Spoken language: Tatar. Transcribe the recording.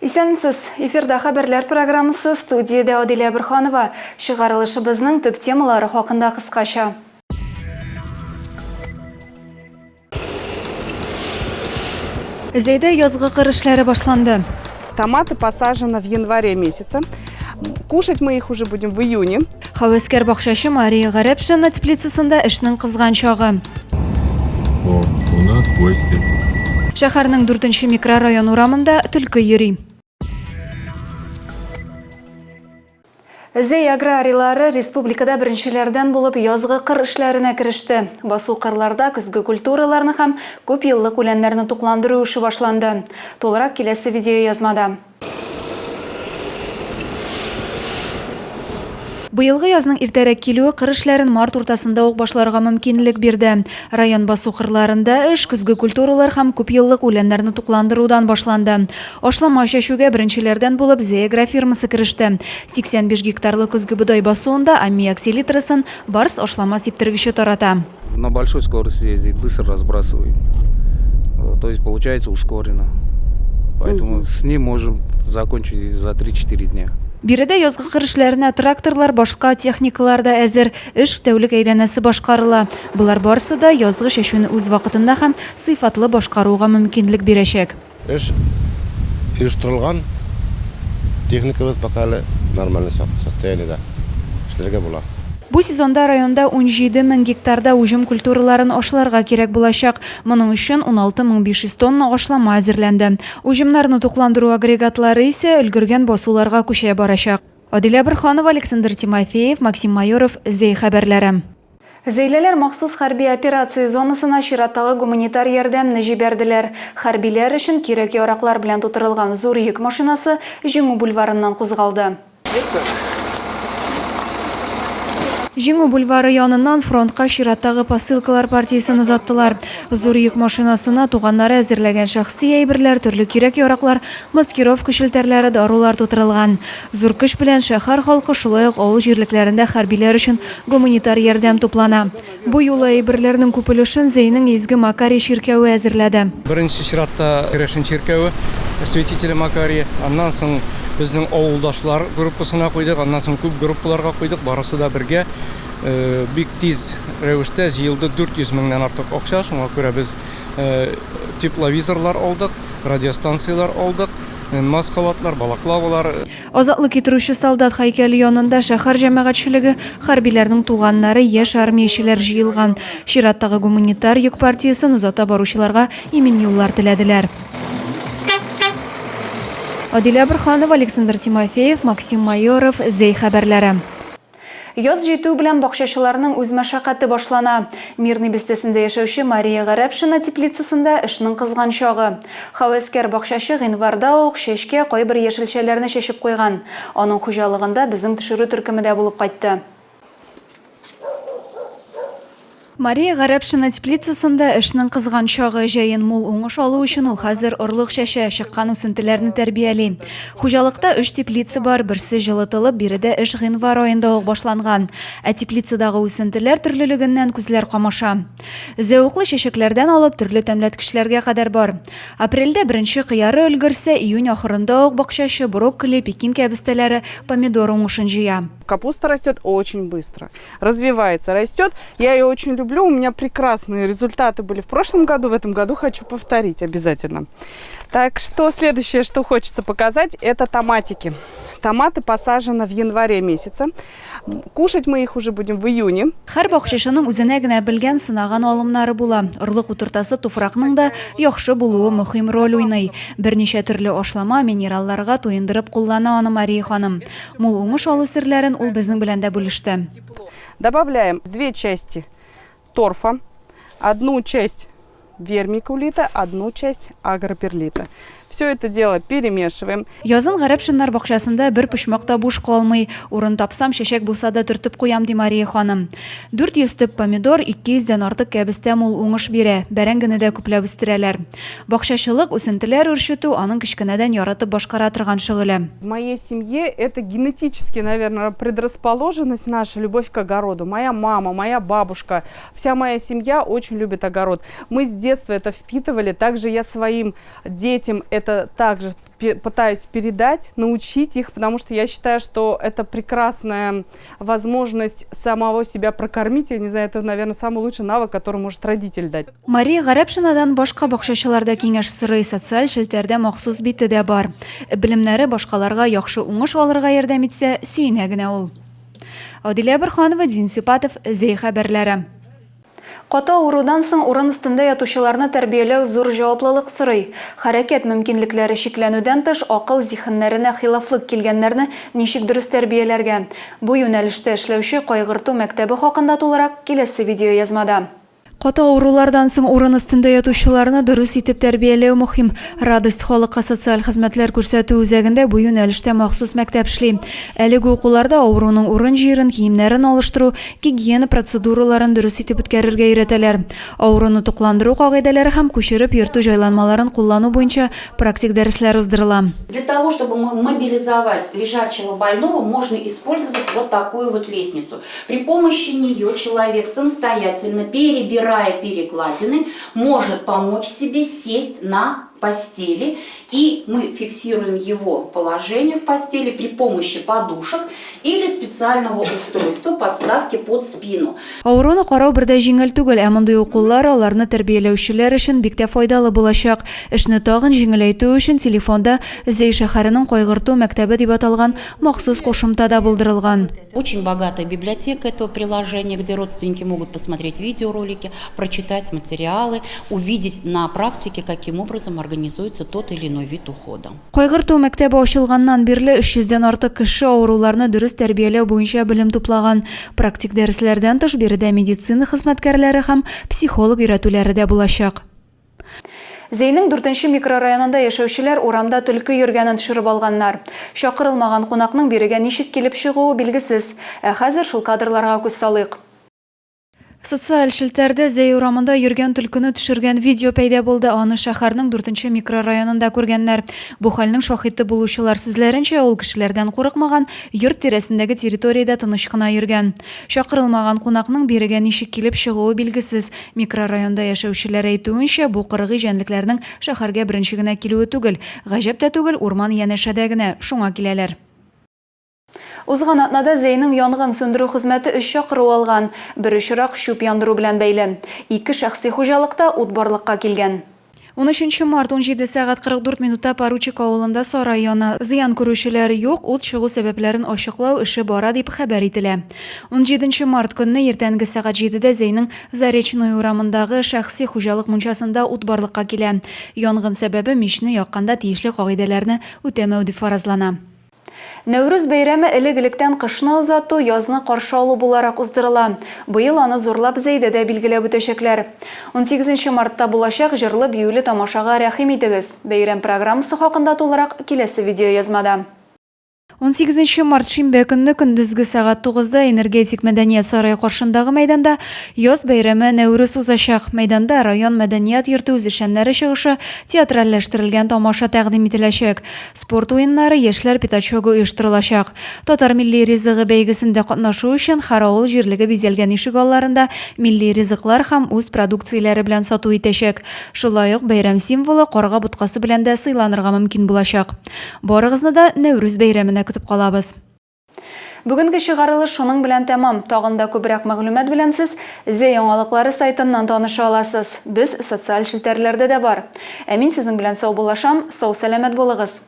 Исәнмесез! Эфирда хәбәрләр программасы, студиядә Адилә Борһанова. Чыгарылышыбызның төп темалары хакында кыскача. Зәйдә язгы кыр эшләре башланды. Томаты посажены в январе месяце. Кушать мы их уже будем в июне. Хәвәскәр бакчачы Мария Гарәпшина теплицасында эшнең кызган чагы. О, у нас гости. Шәһәрнең 4 микрорайон урамында төлке йөри. Зәй аграрийлары республикада беренчеләрдән булып язгы кыр эшләренә кереште. Басу-кырларда көзге культураларны һәм күпьеллык үләннәрне тукландыру эше башланды. Тулырак киләсе видеоязмада. Быелгы язның иртәрәк килүе кыр эшләрен март уртасында ук башларга мөмкинлек бирде. Район басу-кырларында эш көзге культуралар һәм күпьеллык үләннәрне тукландырудан башланды. Ашлама чәчүгә беренчеләрдән булып Зәй агрофирмасы кереште. 85 гектарлы көзге бодай басуында аммиак селитрасын Барс ашлама сиптергече тарата. На большой скорости ездит, быстро разбрасывает. То есть получается ускоренно. Поэтому с ним можем закончить за 3-4 дня. Биредә язгы кыр эшләренә тракторлар, башка техникалар да әзер. Эш тәүлек әйләнәсе башкарыла. Болар барысы да язгы чәчүне үз вакытында һәм сыйфатлы башкаруга мөмкинлек бирәчәк. Эш оештырылган, техникабыз пока әле нормальный состояниедә, эшләргә була. Бу сезонда районда 17 мең гектарда уҗым культураларын ашларга кирәк булачак. Моның өчен 16 мең 500 тонна ашлама әзерләнде. Уҗымнарны тукландыру агрегатлары исә өлгергән басуларга күчә барачак. Адилә Борһанова, Александр Тимофеев, Максим Майоров, Зәй хәбәрләре. Зәйлеләр махсус хәрби операция зонасына чираттагы гуманитар ярдәмне җибәрделәр. Хәрбиләр өчен кирәк-яраклар белән тутырылган зур йөк машинасы Җиңү бульварыннан кузгалды. Җиңү бульвары яныннан фронтка чираттагы посылкалар партиясен озаттылар. Зур йөк машинасына туганнары әзерләгән шәхси әйберләр, төрле кирәк-яраклар, маскировка челтәрләре, дарулар тутырылган. Зур көч белән шәһәр халкы, шулай ук авыл җирлекләрендә хәрбиләр өчен гуманитар ярдәм туплана. Бу юлы әйберләрнең күп өлешен Зәйнең Изге Макарий чиркәве әзерләде. Беренче чиратта керәшен чиркәве, Святителя Макария, аннан соң безнең авылдашлар группасына куйдык, аннан соң күп группаларга куйдык, барысы да бергә бик тиз рәвештә җыелды 400 меңнән артык акча, шуңа күрә без тепловизорлар алдык, радиостанцияләр алдык, маскхалатлар, балаклавалар. Азатлык китерүче солдат һәйкәле янында шәһәр җәмәгатьчелеге, хәрбиләрнең туганнары, яшь армиячеләр җыелган. Чираттагы гуманитар йөк партиясен озата баручыларга имин юллар теләделәр. Адилә Борһанова, Александр Тимофеев, Максим Майоров, Зәй хәбәрләре. Яз җитү белән бакчачыларның үз мәшәкате башлана. Мирный бистәсендә яшәүче Мария Гарәпшина теплицасында эшнең кызган чагы. Һәвәскәр бакчачы гыйнварда ук чәчкә кайбер яшелчәләрне чәчеп куйган. Аның хуҗалыгында безнең төшерү төркеме дә булып кайтты. Мария Гарәпшина теплицасында эшнең кызган чагы. Җәен мул уңыш алу өчен ул хәзер орлык чәчә, чыккан үсентеләрне тәрбияли. Хуҗалыкта өч теплица бар, берсе җылытылып, биредә эш гыйнвар аенда ук башланган. Ә теплицадагы үсентеләр төрлелегеннән күзләр камаша. Зәвыклы чәчәкләрдән алып, төрле тәмләткечләргә кадәр бар. Апрельдә беренче кыяры өлгерсә, июнь ахырында ук бакчачы брокколи, пекин кәбестәләре, помидор уңышын җыя. Капуста растет очень быстро. Развивается, растет. Я ее очень люблю. У меня прекрасные результаты были в прошлом году. В этом году хочу повторить обязательно. Так что следующее, что хочется показать, это томатики. Томаты посажены в январе месяце. Кушать мы их уже будем в июне. Һәр бакчачының үзенә генә белгән, сынаган алымнары була. Орлык утыртасы туфракның да яхшы булуы мөһим роль уйный. Берничә төрле ашлама, минералларга туендырып куллана аны Мария ханым. Мул уңыш алу серләрен ул безнең белән дә бүлеште. Добавляем две части торфа, одну часть вермикулита, одну часть агроперлита. Все это дело перемешиваем. Язын Гарәпшиннар бакчасында бер почмак та буш калмый. Урын тапсам, чәчәк булса да төртеп куям, ди Мария ханым. 400 төп помидор, 200 дән артык кәбестә мул уңыш бирә. Бәрәңгене дә күпләп үстерәләр. Бакчачылык, үсентеләр үрчетү, аның кечкенәдән яратып башкара торган шөгыле. В моей семье это генетически, наверное, предрасположенность наша, любовь к огороду. Моя мама, моя бабушка, вся моя семья очень любит огород. Мы с детства детства это впитывали. Также я своим детям это также пытаюсь передать, научить их, потому что я считаю, что это прекрасная возможность самого себя прокормить. Я не знаю, это, наверное, самый лучший навык, который может родитель дать. Мария Гарәпшинадан башка бакчачылар да киңәш сорый, социаль челтәрдә махсус бите дә бар. Белемнәре башкаларга яхшы уңыш алырга ярдәм итсә, сөенә генә ул. Адилә Борһанова, Дин Сипатов, Зәй хәбәрләре. Каты авырудан соң урын өстендә ятучыларны тәрбияләү зур җаваплылык сорый. Хәрәкәт мөмкинлекләре чикләнүдән тыш, акыл-зиһеннәренә хилафлык килгәннәрне ничек дөрес тәрбияләргә? Бу юнәлештә эшләүче Кайгырту мәктәбе хакында тулырак киләсе видеоязмада. Каты авырулардан соң урын өстендә ятучыларны дөрес итеп тәрбияләү мөһим. Радость халыкка социаль хезмәтләр күрсәтү үзәгендә бу юнәлештә махсус мәктәп эшли. Әлеге укуларда авыруның урын-җирен, киемнәрен алыштыру, гигиена процедураларын дөрес итеп үткәрергә өйрәтәләр. Авыруны тукландыру кагыйдәләре һәм күчереп йөртү җайланмаларын куллану буенча практик дәресләр уздырыла. Для того, чтобы мобилизовать лежачего больного, можно использовать вот такую вот лестницу. При помощи нее человек самостоятельно, перебирая перекладины, может помочь себе сесть на постели. И мы фиксируем его положение в постели при помощи подушек или специального устройства подставки под спину. Авыруны карау бер дә җиңел түгел, ә мондый укулар аларны тәрбияләүчеләр өчен бик тә файдалы булачак. Эшне тагын җиңеләйтү өчен телефонда Зәй шәһәренең Кайгырту мәктәбе дип аталган махсус кушымта да булдырылган. Очень богатая библиотека этого приложения, где родственники могут посмотреть видеоролики, прочитать материалы, увидеть на практике, каким образом организуется тот или иной вид ухода. Кайгырту мәктәбе ачылганнан бирле 300 дән артык кеше авыруларны дөрес тәрбияләү буенча белем туплаган. Практик дәресләрдән тыш, биредә медицина хезмәткәрләре һәм психолог өйрәтүләре дә булачак. Зәйнең дүртенче микрорайонында яшәүчеләр урамда төлке йөргәнен төшереп алганнар. Чакырылмаган кунакның бирегә ничек килеп чыгуы билгесез. Ә хәзер шул кадрларга күз салыйк. Социаль челтәрдә Зәй урамында йөргән төлкене төшергән видео пәйда булды. Аны шәһәрнең дүртенче микрорайонында күргәннәр. Бу хәлнең шаһиты булучылар сүзләренчә, ул кешеләрдән курыкмаган, йорт тирәсендәге территориядә тыныч кына йөргән. Чакырылмаган кунакның бирегә ничек килеп чыгуы билгесез. Микрорайонда яшәүчеләр әйтүенчә, бу кыргый җәнлекләрнең шәһәргә беренче генә килүе түгел. Гаҗәп тә түгел, урман янәшәдә генә, шуңа киләләр. Узган атнада Зәйнең янгын сүндерү хезмәте өч чакыру алган. Бер очрак чүп яндыру белән бәйле. Ике шәхси хуҗалыкта ут барлыкка килгән. Унөченче март, 17 сәгать 44 минутта Поручик авылында сарай яна. Зыян күрүчеләр юк, ут чыгу сәбәпләрен ачыклау эше бара дип хәбәр ителә. Унҗиденче март көнне иртәнге сәгать җидедә Зәйнең Заречную урамындагы шәхси хуҗалык мунчасында ут барлыкка килә. Янгын сәбәбе мичне якканда тиешле кагыйдәләрне үтәмәү дип фаразлана. Нәүрүз бәйрәме элек-электән кышны озату, язны каршы алу буларак уздырыла. Быел аны зурлап Зәйдә дә билгеләп үтәчәкләр. Унсигезенче мартта булачак җырлы-биюле тамашага рәхим итегез! Бәйрәм программасы хакында тулырак киләсе видеоязмада. Унсигезенче март шимбә көнне көндезге сәгать тугызда Энергетик мәдәният сарае каршындагы мәйданда Яз бәйрәме Нәүрүз узачак. Мәйданда район мәдәният йорты үзешчәннәре чыгышы, театральләштерелгән тамаша тәкъдим ителәчәк. Спорт уеннары, яшьләр пятачогы оештырылачак. Татар милли ризыгы бәйгесендә катнашу өчен һәр авыл җирлеге бизәлгән ишегалларында милли ризыклар һәм үз продукцияләре белән сату итәчәк. Шулай ук бәйрәм символы, карга боткасы белән дә сыйланырга мөмкин булачак. Барыгызны да Нәүрүз бәйрәменә көтеп калабыз! Бүгенге чыгарылыш шуның белән тәмам. Тагын да күбрәк мәгълүмат белән сез Зәй яңалыклары сайтыннан таныша аласыз. Без социаль челтәрләрдә дә бар. Ә мин сезнең белән саубуллашам, сау-сәламәт булыгыз!